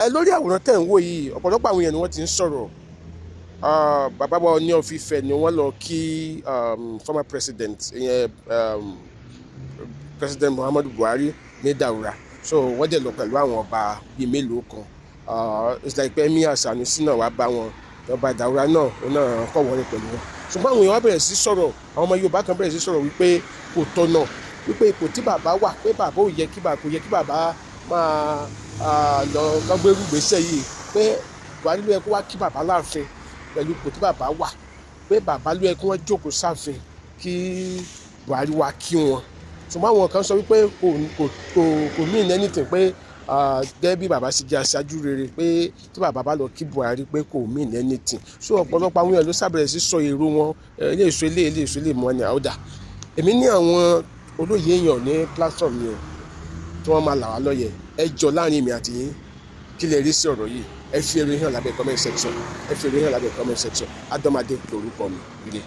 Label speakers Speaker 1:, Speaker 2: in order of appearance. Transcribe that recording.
Speaker 1: Ẹ lórí àwòrán tẹ̀ ń wò yìí, ọ̀pọ̀lọpọ̀ àwọn èèyàn ni wọ́n ti ń sọ̀rọ̀. Bàbá wa Ọọ̀ni of Ifẹ̀ ni wọ́n lọ kí former president, ìyẹn President Muhammadu Buhari ní Daura. So wọ́n dẹ̀ lọ pẹ̀lú àwọn ọba bíi mélòó kan. It's like pé Emir Sanusi náà wá bá wọn, ọba Daura náà, òun náà kọ̀ wọlé pẹ̀lú wọn. Ṣùgbọ́n àwọn èèyàn wá bẹ̀rẹ̀ sí sọ̀rọ̀, àwọn ọmọ Yorùbá kan bẹ̀rẹ̀ sí sọ̀rọ̀ wípé kò tọ̀nà, wípé ipò tí bàbá wà, pé bàbá ò yẹ kí bàbá, kò yẹ kí bàbá máa lọ kọ́gbérú gbèsè yìí, pé Buhari ló yẹ kó wá kí bàbá láàfin pẹ̀lú ipò tí bàbá wà, pé bàbá ló yẹ kí wọ́n jókòó sáàfin kí Buhari wá kí wọn. Ṣùgbọ́n àwọn kan sọ wípé kò mean anything, pé gẹ́gẹ́ bí bàbá ṣe jẹ́ aṣáájú rere, pé tí bàbá bá lọ kí Buhari, pé kò mean anything. So ọ̀pọ̀lọpọ̀ àwọn èèyàn ló ṣàbẹ̀rẹ̀ sí sọ èrò wọn, ilé ìsọ ilé ilé ìsọ ilé mọ́ ni àwòdà. Èmi ní àwọn olóyè èèyàn ní platform mi o tí wọ́n máa là wá lọ́yẹ̀. Ẹ jọ, láàrin èmi àti yín, kí lè rí sí ọ̀rọ̀ yìí? Ẹ fi èrò hàn lábẹ́ comment section. Ẹ fi èrò hàn lábẹ́ comment section. Adọ́madé lórúkọ mi. Ire.